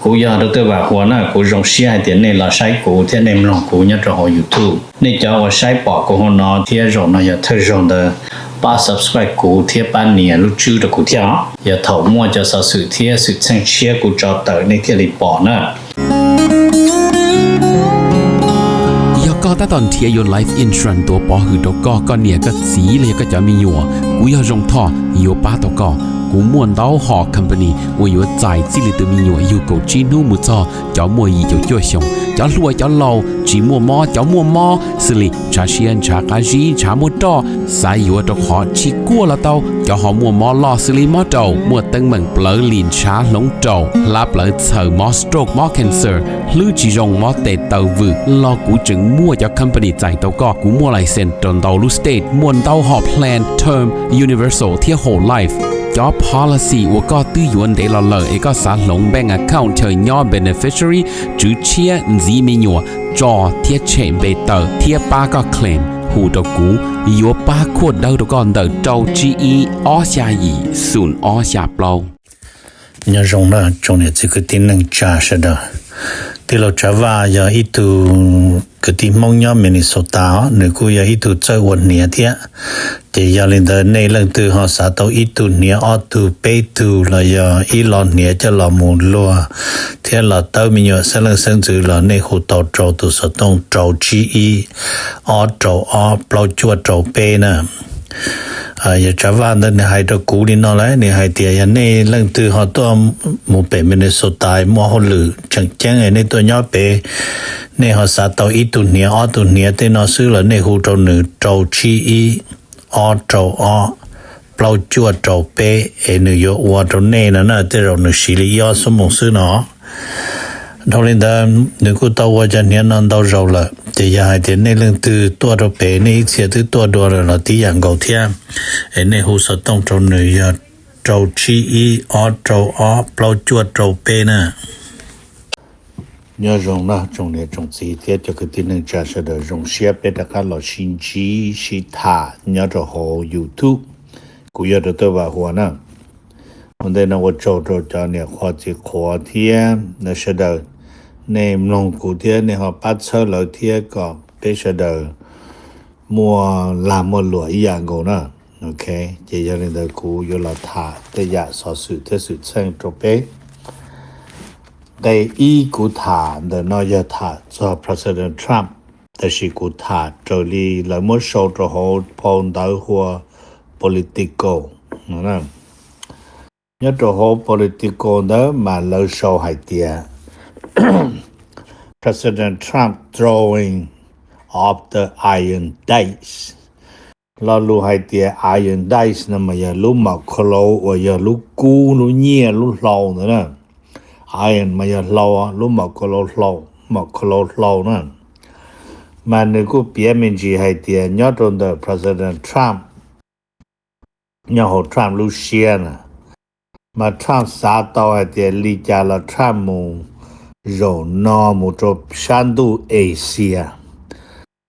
Kuv yog Doctor Vam Huas na, kuv zoo siab hais tias nej los saib kuv thiab nej mloog kuv nyob rau hauv YouTube. Nej cov uas saib pom kuv hauv no thiab zaum no yog thawj zaug ntawd, pab subscribe kuv thiab pab nias lub tswb rau kuv thiab os. Yog thaum muaj cov xov xwm thiab xwm txheej tshiab kuv tso tawm nej thiaj li pom na. Yog koj tab tom nrhiav yuav life insurance tuav pov hwm rau koj, koj niam koj txiv los yog koj cov me nyuam, kuv yog Zoo Thoj yuav pab tau koj. Kuv muaj ntau hom company uas yuav txais txij li tus me nyuam yug kaum tsib hnub mus txog cov muaj yim caum cuaj xyoos, cov hluas cov laus, tsis muaj mob cov muaj mob, xws li ntshav siab ntshav qab zib ntshav muaj roj, xav yuav rau qhov tsis kuaj los tau, cov ho muaj mob loj xws li mob raum, muaj teeb meem plawv lim ntshav hloov raum, hlab plawv txhaws, mob stroke mob cancer, hlwb tsis zoo mob tes taw vwm los kuv tseem muaj cov company txais tau koj. Kuv muaj license rau ntau lub state, muaj ntau hom plan term, universal thiab whole life. Cov policy uas koj twb yuav ntev los lawm es koj xav hloov bank account chaw nyob beneficiary, tswv tshiab, ntxiv me nyuam, tso thiab tshem npe tawm thiab pab koj claim, hu rau kuv, yuav pab khuaj dawb rau koj ntawm rau tsib ib ob xya yim xoom ob xya plaub. Nyob zoo na tsoom niam txiv kwv tij neej tsa sawv daws. Tij laug Tsav Vaj yog ib tug kwv tij Hmoob nyob Minnesota os, nws kuj yog ib tug txawj ua hniav thiab. Ces yog li ntawd nej leej twg ho xav tau ib tug hniav ob tug peb tug los yog ib lo hniav coj los mus luag thiab los tawb me nyuam xeeb leej xeeb ntxwv los nej hu tau rau tus xov tooj rau tsib ib ob rau ob plaub cuaj rau peb na. Yog Tsav Vaj ntawd nws hais rau kuv li no lawm, nws hais tias yog nej leej twg ho tuaj mus pem Minnesota muaj hauj lwm tseem ceeb nej tuaj nyob pem, nej ho xav tau ib tug hniav ob tug hniav tej no xwb los nej hu rau nws rau tsib ib ob rau ob plaub cuaj rau peb es nws yuav ua rau nej no na, tej zaum nws siv li ib ob xuab moos xwb no. Dhau li ntawd nws kuj tau ua cov hniav no ntau zaus lawm, ces yog hais tias nej leej twg tuaj rau pem nej ib txhia twb tuaj dua lawm los tib yam nkaus thiab, es nej hu xov tooj rau nws yog rau tsib ib ob rau ob plaub cuaj rau peb na. Nyob zoo no tsoom niam tsoom txiv thiab cov kwv tij neej tsa sawv daws, zoo siab peb rov qab los sib ntsib sib tham nyob rau hauv YouTube. Kuv yog Doctor Vam Huas na. Ua ntej no ua tsaug rau cov niam qhuav txiv qhuav thiab sawv daws, nej mloog kuv thiab nej ho pab txhawb lawv thiab kom peb sawv daws muaj lag muaj luam ib yam nkaus na. Ok, ces yog li ntawd kuv yuav los tham tej yam xov xwm thiab xwm txheej rau peb. Nqe ib kuv tham ntawm no yog tham txog President Trump, tab sis kuv tham raws li lawv muab sau rau hauv phau ntawv hu ua Politico no. Nyob rau hauv Politico ntawd mas lawv sau hais tias President Trump throwing of the iron dice. Lo lus hais tias iron dice no mas yog lub mom khau lauv uas yog lub kub lub nyiaj lub hlau ntawd na. Iron mas yog hlau, lub mom khau lauv hlau, mom khau lauv hlau na. Mas nws kuj piav me ntsis hais tias nyob rau ntawm President Trump, nyob hauv Trump lub siab na, mas Trump xav tau hais tias li cas los Trump mus zaum no mus rau sab ntuj Asia,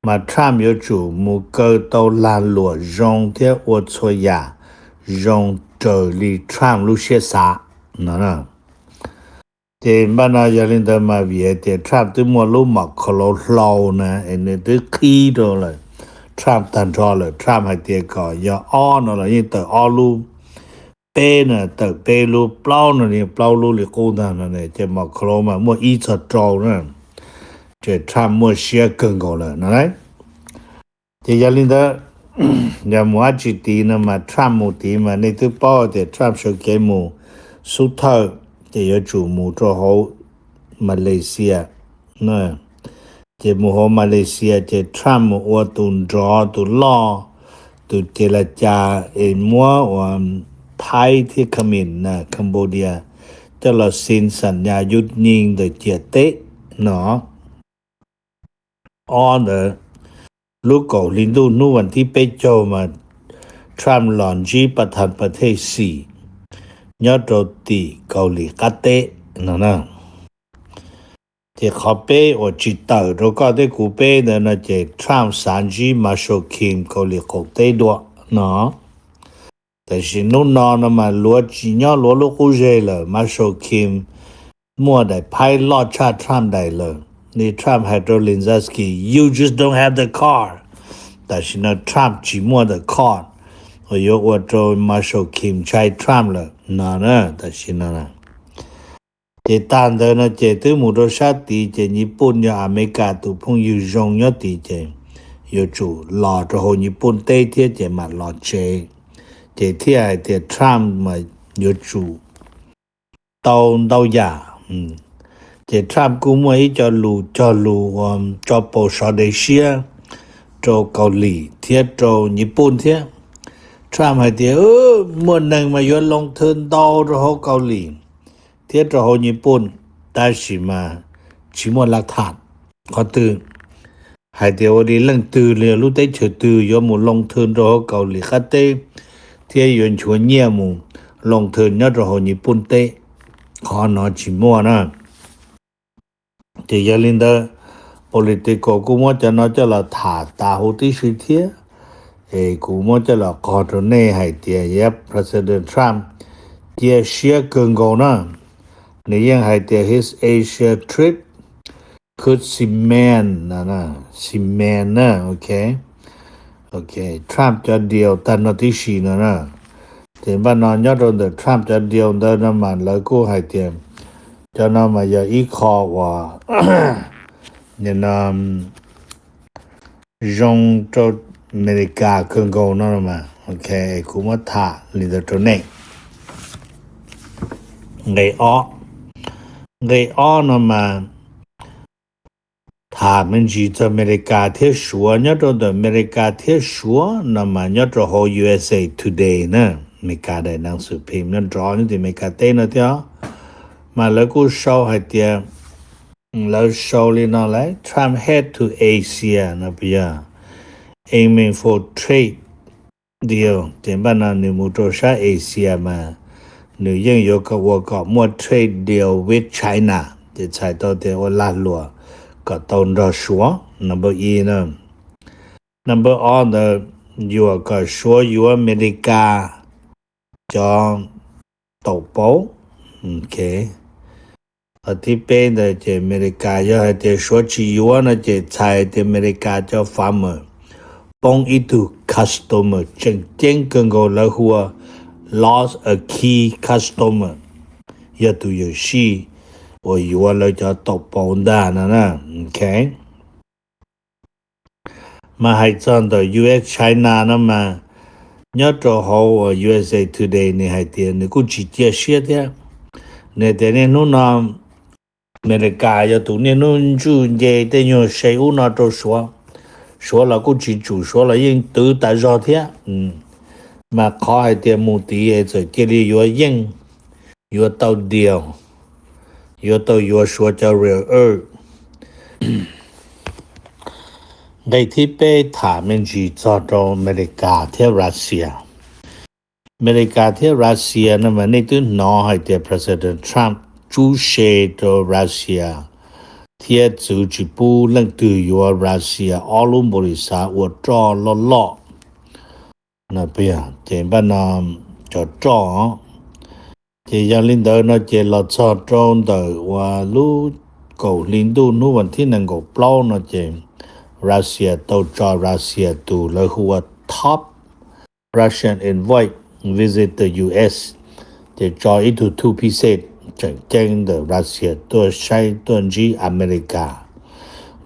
mas Trump yuav tsum mus kaw tau lag luam zoo thiab ua txhua yam zoo raws li Trump lub siab xav no. Ces npaj no yog li ntawd mas vim hais tias Trump twb muaj lub mom khau lauv hlau na es nws twb qhib rau lawm Trump tag nrho lawm. Trump hais tias kom yog ob no los yeej tawm ob lub, peb no tawm peb lub, plaub no yeej plaub lub li qub ntag no, ces mom khau lauv mas muaj ib txog rau na. Ces Trump muaj siab kawg nkaus lawm no lauj. Ces yog li ntawd, yog mus dab tsi tid no mas Trump mus tid mas nej twb paub tias Trump sawv kev mus xub thawj ces yuav tsum mus rau hauv Malaysia. Ces mus hauv Malaysia ces Trump mus ua tus nrov tus loj, tus ces las cas es muab ua Thaib thiab Khmer na, Cambodia, coj los sin xam nyas yub nyi ntawm ciam teb no. Ob ntawd, lub kaum hli ntuj hnub vas thib peb caug mas Trump los ntsib pas thas pas thej Xi nyob rau tim Kaus Lim qab teb no na. Ces qhov peb uas tsis tawm rau koj thiab kuv peb ntawd no ces Trump xav ntsib Marshall Kim Kaus Lim qaum teb dua no. Tiam sis hnub no no mas luav tsis nyob luav lub qub zej lawm, Marshall Kim muaj daim phaib loj tshaj Trump daim lawm. Li Trump hais rau Zelensky, you just don't have the card. Tam sim no Trump tsis muaj the card uas yuav ua rau Marshall Kim ntshai Trump lawm no na, tam sim no na. Ces tag ntawd no ces twb mus rau sab tid ces Nyij Pooj yog Amelikas tus phooj ywg zoo nyob tid ces yuav tsum los rau hauv Nyij Pooj teb thiab ces mam los tsev. Ces thiaj hais tias Trump mas yuav tsum tau ntau yam. Ces Trump kuj muaj ib co lus cog lus uas tso paus sov dev siab rau Kaus Lim thiab rau Nyij Pooj thiab. Trump hais tias muaj neeg mas yuav loo thw ntau rau hauv Kaus Lim thiab rau hauv Nyij Pooj, tab sis mas tsis muaj laj tham qhov twg hais tias ua li leej twg los yog lub teb chaws twg yuav mus loo thw rau hauv Kaus Lim qab teb thiab yuav nchuav nyiaj mus loo thw nyob rau hauv Nyij Pooj teb, qhov no tsis muaj na. Ces yog li ntawd, Politico kuj muab cov no coj los tham tas huv tib si thiab. Es kuv muab coj los qog rau nej hais tias yog President Trump cia siab kawg nkaus na. Nws yeej hais tias his Asia trip could cement, cement na, ok. Ok, Trump cov deal tag no tib si no na. Ces npaj no nyob rau ntawm Trump cov deal ntawd no mas lawv kuj hais tias cov no mas yog ib qho uas no zoo rau Amelikas kawg nkaus no mas. Ok, kuv muab tham li ntawd rau nej. Nqe ob, nqe ob no mas tham me ntsis txog Amelikas thiab Suav. Nyob rau ntawm Amelikas thiab Suav no mas nyob rau hauv U S A Today na, Amelikas daim neeg xwm phim nyob nrov nyob tim Amelikas teb no thiab. Mas lawv kuj sau hais tias, lawv sau li no lawm, Trump head to Asia no puas yog, aiming for trade deal. Ces npaj no nws mus rau sab Asia mas nws yeej yuav ua kom muaj trade deal with China, ces txhais tau tias ua lag luam kom tau nrog Suav. Number ib na. Number ob ntawd, yuam kom Suav yuav Amelikas cov taum pauv. Ok, qhov thib peb ntawd ces Amelikas yog hais tias Suav tsis yuav no ces txhais tias Amelikas cov farmer poob ib tug customer tseem ceeb kawg nkaus lawv hu ua lost a key customer, yog tus yuam sij uas yuav lawv cov taum pauv ntag no na. Ok, mas hais txog ntawm U S China no mas nyob rau hauv U S A Today nws hais tias nws kuj tsis cia siab thiab. Nws tias niaj hnub no Amelikas yog tus niaj hnub ntsuj nce tej nyuag se ub no rau Suav. Suav los kuj tsis tsum, Suav los yeej twv tas zog thiab. Mas qhov hais tias mus tid txawm cia li yuav yeej, yuav tau deal, yuav tau yuav Suav cov rare earth. Nqe thib peb tham me ntsis txog rau Amelikas thiab Russia. Amelikas thiab Russia no mas nej twb hnov hais tias President Trump tsub se rau Russia thiab txwv tsis pub leej twg yuav Russia ob lub npaum li xav ua roj loj loj no. Ces npaj no cov roj, ces yog li ntawd no ces los txog rau ntawm uas lub kaum hli ntuj hnub vas thib nees nkaum plaub no ces Russia tau tso Russia tus lawv hu ua top Russian envoy visit the U S, ces tso ib tug thwj phij xej tseem ceeb ntawm Russia tuaj saib tuaj ntsib Amelikas.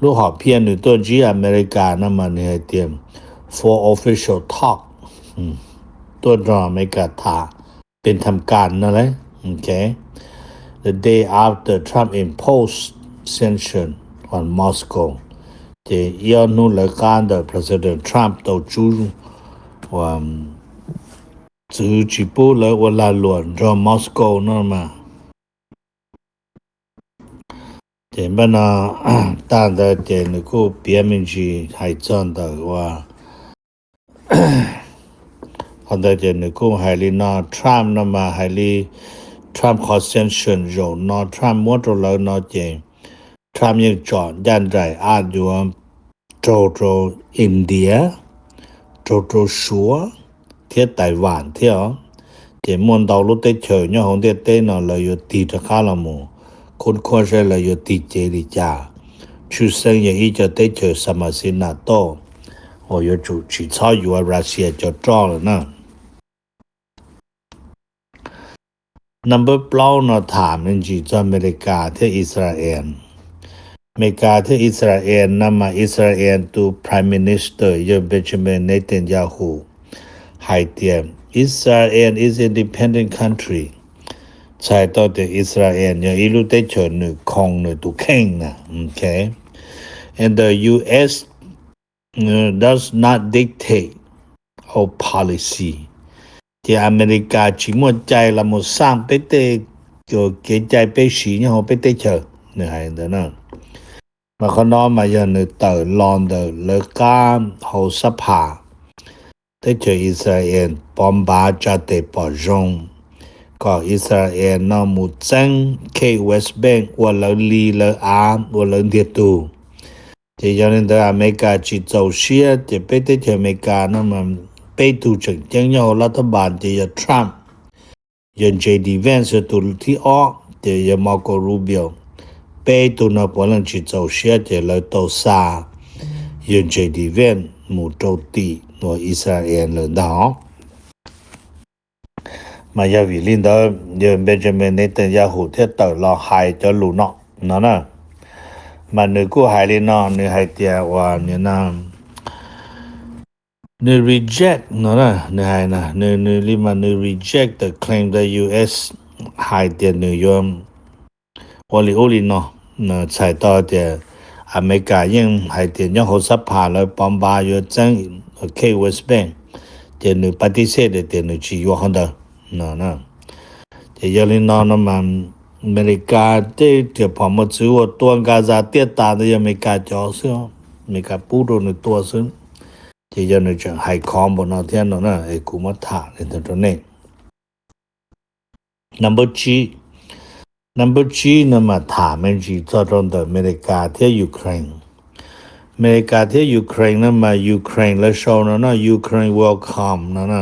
Lub hom phiaj nws tuaj ntsib Amelikas no mas nws hais tias for official talk, tuaj nrog Amelikas tham pes tham kas no lauj. The day after Trump impose sanction on Moscow, ces ib ob hnub lawv qab ntawm President Trump tau tsub txwv tsis pub lawv ua lag luam nrog Moscow no mas. Ces npaj no tag ntawd ces nws kuj piav me ntsis hais txog ntawm ua, qhov ntawd ces nws kuj hais li no, Trump no mas hais li Trump qhov sanction zaum no Trump muab rau lawv no ces Trump yeej tsom ncaj nraim ab yuav raug rau India, raug rau Suav thiab Taiwan thiab os. Ces muaj ntau lub teb chaws nyob hauv ntiaj teb no lawv yuav tig rov qab los mus khoob khuab saib lawv yuav tig cev li cas. Tshwj xeeb yog ib co teb chaws xa mas xiv nas toj uas yuav tsum tsis txhob yuav Russia cov roj lawm na. Number plaub no tham me ntsis txog Amelikas thiab Israel. Amelikas thiab Israel no mas Israel tus Prime Minister yog Benjamin Netanyahu hais tias Israel is independent country, txhais tau tias Israel yog ib lub teb chaws nws khoo nws tus kheej na. And the U S does not dictate our policy. Ces Amelikas tsis muaj cai los mus xaj peb tej kev cai peb siv nyob hauv peb teb chaws, nws hais ntawd na. Mas qhov no mas yog nws tawm los ntawm lawv qab hauv xab phas teb chaws Israel pov npav tsa tes pom zoo kom Israel no mus txeeb K West Bank ua lawv li lawv av ua lawv ntiag tug. Ces yog li ntawd Amelikas tsis txaus siab ces peb teb chaws Amelikas no mas peb tug tseem ceeb nyob hauv lab thab npas ces yog Trump, yog J D Vance yog tus thib ob, ces yog Marco Rubio. Peb tug no puav leej tsis txaus siab ces lawv tau xa yog J D Vance mus rau tim uas Israel lawm ntag. Mas yog vim li ntawd yog Benjamin Netanyahu thiaj tawm los hais cov lus no no na. Mas nws kuj hais li no, nws hais tias uas nws reject no na, nws hais na, nws nws li mas nws reject the claim the U S hais tias nws yuav ua li ub li no. Txhais tau tias Amelikas yeej hais tias nyob hauv xab phas lawv pov npav yuav txeeb K West Bank, ces nws pab tib xej tias nws tsis yuav qhov ntawd no. Ces yog li no no mas Amelikas tej riam phom mos txwv uas tua Gaza tiaj tas ntawd yog Amelikas cov xwb, Amelikas pub rau nws tua xwb. Ces yog nws tseem hais khov npaum no thiab no na es kuv muab tham li ntawd rau nej. Number tsib, number tsib no mas tham me ntsis txog rau ntawm Amelikas thiab Ukraine. Amelikas thiab Ukraine no mas Ukraine lawv sau no no Ukraine welcome no na.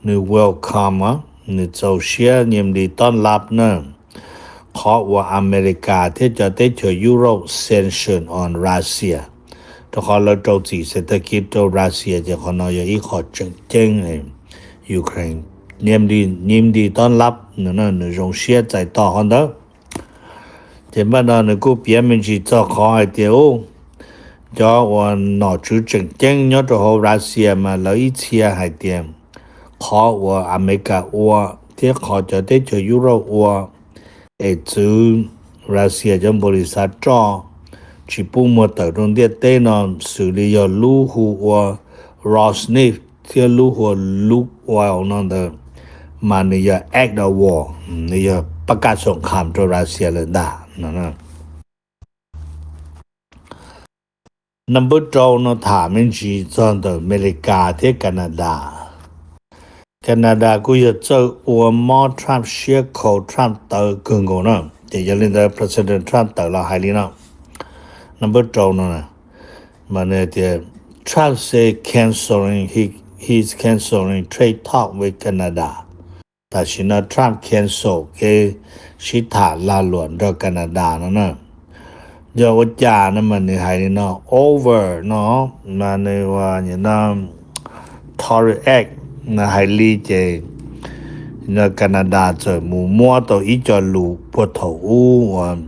Nws welcome, nws txaus siab nyiam li tob lab na. Qhov uas Amelikas thiab cov teb chaws Europe sanction on Russia, rau qhov lawv rau txim xev thaj kiv rau Russia ces qhov no yog ib qho tseem ceeb. Ukraine nyiam li tob lab, nws zoo siab txais tos qhov ntawd. Ces npaj no nws kuj piav me ntsis txog qhov hais tias u, cov uas nom tswv tseem ceeb nyob rau hauv Russia mas lawv ib txhia hais tias qhov uas Amelikas ua thiab qhov cov teb chaws Europe ua es txwv Russia cov npaum li xav roj tsis pub muag tawm rau ntiaj teb no, xws li yog lub hu ua Rosneft thiab lub hu ua Lukoil no ntawd, mas nws yog act of war, nws yog pab kaj xoom kham rau Russia lawm ntag no. Number rau no tham me ntsis txog ntawm Amelikas thiab Canada. Canada kuj yog txawj ua mob Trump siab khaus Trump tawv kawg nkaus na. Ces yog li ntawd President Trump tawm los hais li no, number rau no, mas nws tias Trump say canceling, he, he's canceling trade talk with Canada. Tam sim no Trump cancel kev sib tham lag luam nrog Canada no na. Yog ua cas no mas nws hais li no, over no, mas nws ua no, Tory Act no hais li ces Canada txawm mus muab tau ib co lus puag thaum ub uas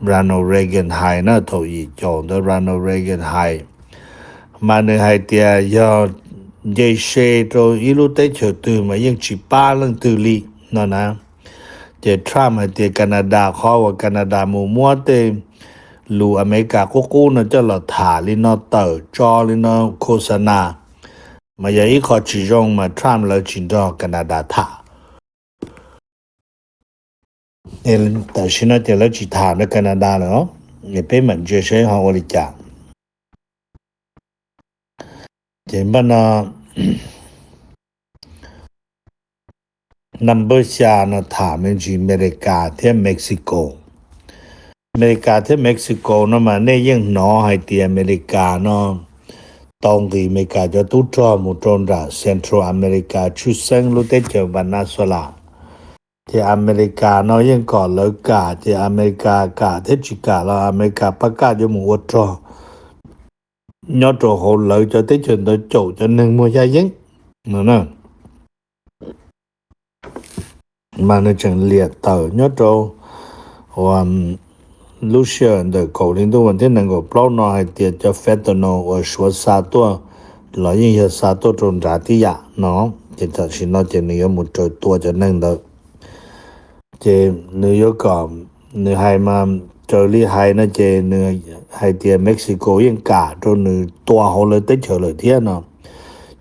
Ronald Reagan hais na, thaum yim caum ntawd Ronald Reagan hais, mas nws hais tias yog nce se rau ib lub teb chaws twg mas yeej tsis pab leej twg li no na. Ces Trump hais tias Canada, qhov uas Canada mus muab tej lus Amelikas qub qub no coj los tham li no tawm tso li no khos xa nas, mas yog ib qho tsis zoo mas Trump lawv tsis nrog Canada tham. Tam sim no ces lawv tsis tham nrog Canada lawm, es peb mam ntsia saib ho ua li cas. Ces npaj no number xya no tham me ntsis Amelikas thiab Mexico. Amelikas thiab Mexico no mas nej yeej hnov hais tias Amelikas no tau nqis Amelikas cov tub rog mus rau nram Central America tshwj xeeb lub teb chaws Venezuela. Ces Amelikas no yeej kom lawv kam, ces Amelikas kam thiab tsis kam los Amelikas pab kaj yuav mus ua rog nyob rau hauv lawv cov teb chaws ntawd caum cov neeg muag yaj yeeb no na. Mas nws tseem liam tawm nyob rau lub sij hawm ntawm kaum hli ntuj vas thib nees nkaum plaub no hais tias cov fentanyl uas Suav xa tuaj los yeej yog xa tuaj rau nrad tib yam no, ces tam sim no ces nws yuav mus raws tua cov neeg ntawd. Ces nws yuav kom, nws hais mas raws li hais no ces nws hais tias Mexico yeej kam rau nws tua hauv lawv teb chaws lawm thiab no.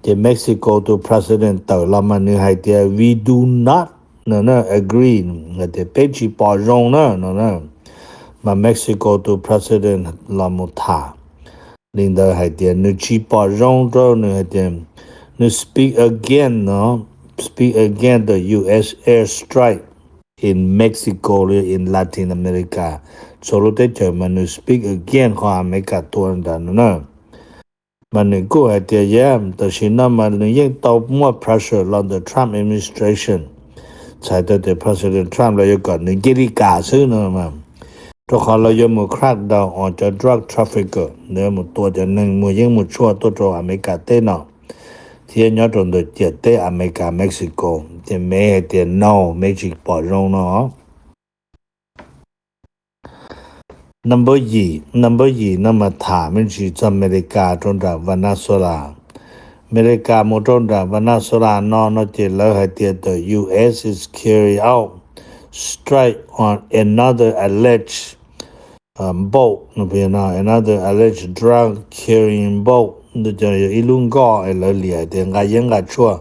Ces Mexico tus president tawm los mas nws hais tias we do not no na agree, hais tias peb tsis pom zoo na no na. Mas Mexico tus president los mus tham li ntawd hais tias nws tsis pom zoo rau, nws hais tias nws speak again no, speak against the U S airstrike in Mexico li in Latin America, txhua lub teb chaws mas nws speak against qhov Amelikas tua nrad no na. Mas nws kuj hais tias yam tam sim no mas nws yeej tau muaj pressure los ntawm Trump administration, txhais tau tias President Trump los yuav kom nws cia li kam xwb no, rau qhov lawv yuav mus crack down on cov drug trafficker, lawv yuav mus tua cov neeg muag yeeb muag tshuaj tuaj rau Amelikas teb no thiab nyob rau ntawm ciam teb Amelikas Mexico. Ces Mev hais tias no, Mev tsis pom zoo no. Number yim, number yim no mas tham me ntsis txog Amelikas rau nram Venezuela. Amelikas mus rau nram Venezuela no no ces lawv hais tias the U S is carry out strike on another alleged boat, another alleged drug carrying boat, yog ib lub nkoj es lawv liam tias nqa yeeb nqa tshuaj,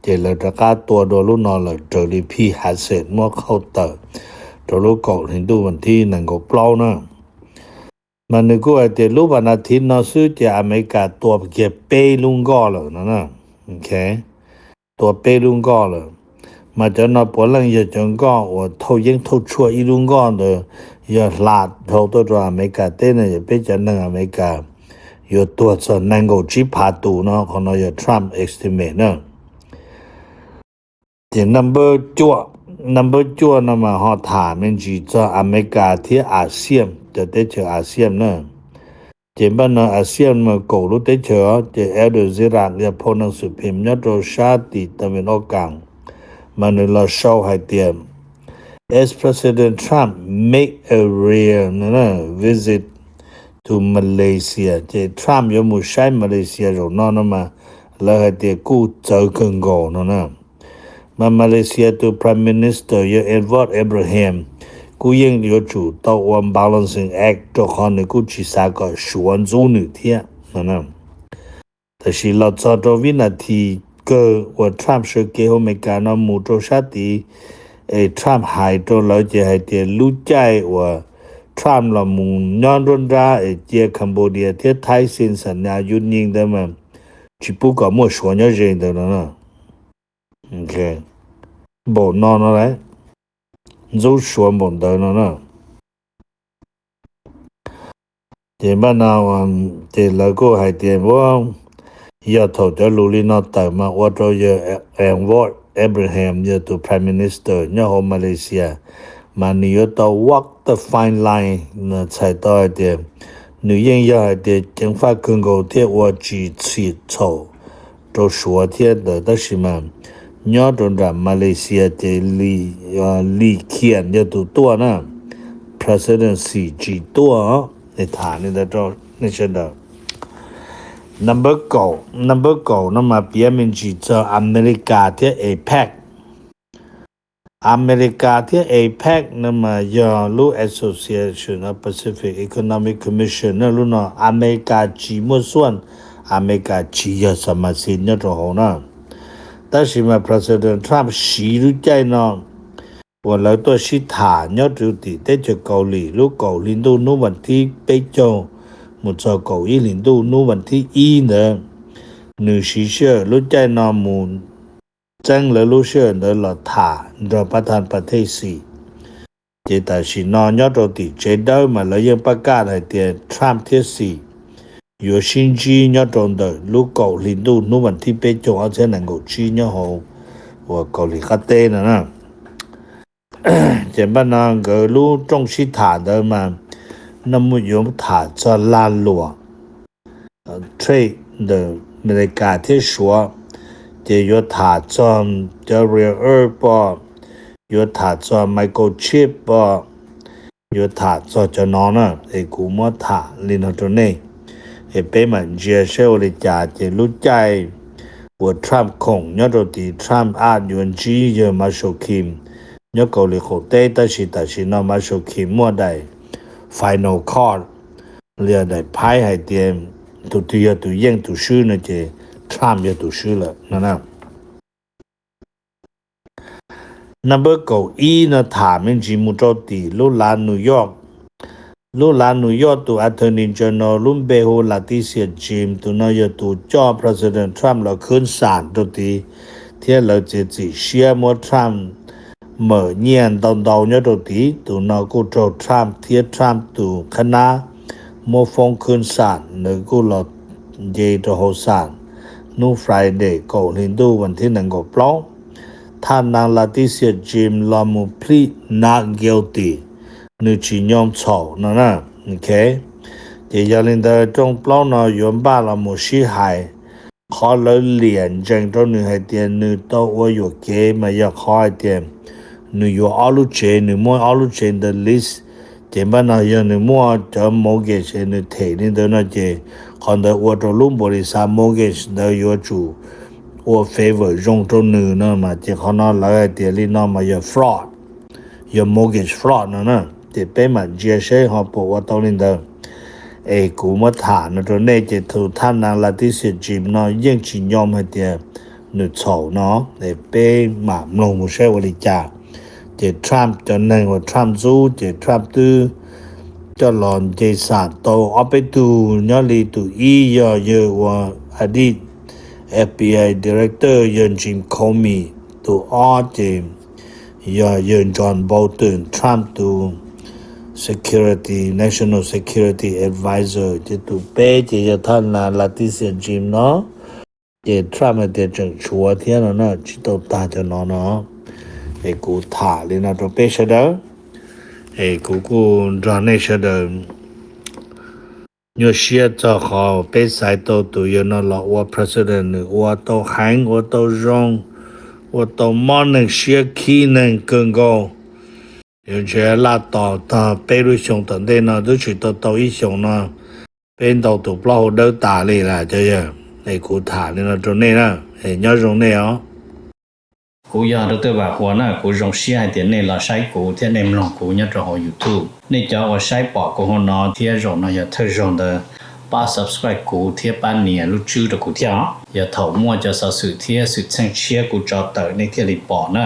ces lawv rov qab tua dua lub no lawm raws li phij Hansel muab qhauj tawm rau lub kaum hli ntuj vas thib nees nkaum plaub na. Mas nws kuj hais tias lub vas nas thiv no xwb ces Amelikas tua kiag peb lub nkoj lawm no. Tua peb lub nkoj lawm. Mas cov no puav leej yog cov nkoj uas thauj yeeb thauj tshuaj, ib lub nkoj ntawd yog hla dhau tuaj rau Amelikas teb no yog peb cov neeg Amelikas yuav tuag txog nees nkaum tsib phav tus no, qhov no yog Trump estimate na. Ces number cuaj, number cuaj no mas ho tham me ntsis txog Amelikas thiab ASEAN, cov teb chaws ASEAN na. Ces npaj no ASEAN mas kaum lub teb chaws, ces Al Jazeera yog phau neeg xwm phim nyob rau sab tim tawm vim oj kam, mas nws los sau hais tias as President Trump make a rare visit to Malaysia, ces Trump yuav mus saib Malaysia zaum no no mas lawv hais tias kuj txawv kawg nkaus no na. Mas Malaysia tus Prime Minister yog Anwar Ibrahim kuj yeej yuav tsum tau ua balancing act rau qhov nws kuj tsis xav kom Suav ntxub nws thiab no. Tab sis los txog rau vib nas this kawg uas Trump sawv kev hauv Amelikas no mus rau sab tid, es Trump hais rau lawv ces hais tias lub caij uas Trump los mus nyob nruab nrab es cia Cambodia thiab Thaib xees xam nas yuv nyi ntawd mas tsis pub kom muaj Suav nyob ze ntawd no. Npaum no no lawm, ntxub Suav npaum ntawd no na. Ces npaj no, ces lawv kuj hais tias yog thaum cov lus li no tawm mas ua rau yawg Anwar Ibrahim yog tus Prime Minister nyob hauv Malaysia, mas nws yuav tau walk the fine line, txhais tau hais tias nws yeej yog hais tias ceev faj kawg nkaus thiab ua tsis txhim txhaum rau Suav thiab ntawd, tab sis mas nyob rau nram Malaysia ces Lee Hsien yog tus tuaj na, presidency tsis tuaj. Tham li ntawd rau nej sawv daws. Number kaum, number kaum no mas piav me ntsis txog Amelikas thiab APEC. Amelikas thiab APEC no mas yog lub Association of Pacific Economic Commission na, lub no Amelikas tsis muaj xuaj, Amelikas tsis yog xa ma xi nyob rau hauv na. Tab sis mas President Trump siv lub caij no uas lawv tuaj sib tham nyob rau tim teb chaws Kaus Lim lub kaum hli ntuj hnub vas thib peb caug mus txog kaum ib hli ntuj hnub vas thib ib ntawd, nws siv sij hawm lub caij no mus txeeb lawv lub sij hawm ntawd los tham nrog pab thaj pas thej xim. Ces tam sim no nyob rau tim tsev dawb mas lawv yeej pab kaj hais tias Trump thiab xim yuav sib ntsib nyob rau ntawm lub kaum hli ntuj hnub vas thib peb caug ob txhiab nees nkaum tsib nyob hauv uas Kaus Lim qab teb no na. Ces npaj no nkawd lub rooj sib tham ntawd mas noj muaj yuav tham txog lag luam trade ntawm Amelikas thiab Suav, ces yuav tham txog cov rare earth pom, yuav tham txog microchip pom, yuav tham txog cov no na, es kuv muab tham li no rau nej, es peb mam ntsia saib ua li cas. Ces lub caij uas Trump khoom nyob rau tid, Trump a yuav ntsib yawg Marshall Kim nyob Kauslim Qaum Teb, tab sis tam sim no Marshall Kim muaj daim final call, li daim phaib hais tias tus twg yog tus yeej tus swb no ces Trump yog tus swb lawm no na. Number kaum ib no tham me ntsis mus rau tim lub lav New York. Lub lav New York tus Attorney General lub npe hu Letitia James, tus no yog tus coj President Trump los khwb xam rau tid, thiab lawv txiav txim siab muab Trump mawm nyiaj ntau ntau nyob rau tid. Tus no kuj raug Trump thiab Trump tus qhab nab muab foob khwb xam, nws kuj los nce rau hauv xam hnub Friday kaum hli ntuj vas thib nees nkaum plaub. Thaj nab Letitia James los mus plead not guilty, nws tsis nyoo txhaum no na. Ces yog li ntawd rooj plaub no yuav npaj los mus sib hais. Qhov lawv liam ntsees rau nws hais tias nws tau ua yuam kev mas yog qhov hais tias nws yuav ob lub tsev, nws muaj ob lub tsev ntawd lease, ces npaj no yog nws muaj cov mortgage es nws them li ntawd no ces qhov ntawd ua rau lub npaum li xav mortgage ntawd yuav tsum ua favor zoo rau nws no mas, ces qhov no lawv hais tias li no mas yog fraud, yog mortgage fraud no na. Ces peb mam ntsia seb ho puas ua tau li ntawd. Es kuv muab tham no rau nej, ces tus thaj nab Letitia James no yeej tsis nyoo hais tias nws txhaum no, es peb mam mloog mus saib ua li cas. Ces Trump cov neeg uas Trump ntxub ces Trump twb coj los nce xam tau ob peb tug, nyob li tus ib yog yawg uas a di F B I director yog Jim Comey, tus ob ces yog yawg John Bolton, Trump tus security, national security advisor, ces tus peb ces yog thaj nab Letitia James no. Ces Trump hais tias tseem tshuav thiab no na, tsis tau tag cov no no. Es kuv tham li no rau peb sawv daws, es kuv kuj nrog nej sawv daws nyuaj siab txog qhov peb xaiv tau tus yawg no los ua president, nws ua tau heev, ua tau zoo, ua tau mob neeg siab, khib neeg kawg nkaus. Yuav ntshe laj tos tag peb lub xyoo tom ntej no twb tsis tau tau ib xyoos no, peb ntaus tus plaub hau dawb tas li lawm cov yawg. Es kuv tham li no rau nej na, es nyob zoo nej os. Kuv yog Doctor Vam Huas na, kuv zoo siab hais tias nej los saib kuv thiab nej mloog kuv nyob rau hauv YouTube. Nej cov uas saib pom kuv hauv no thiab zaum no yog thawj zaug ntawd, pab subscribe kuv thiab pab nias lub tswb rau kuv thiab os. Yog thaum muaj cov xov xwm thiab xwm txheej tshiab kuv tso tawm nej thiaj li pom na.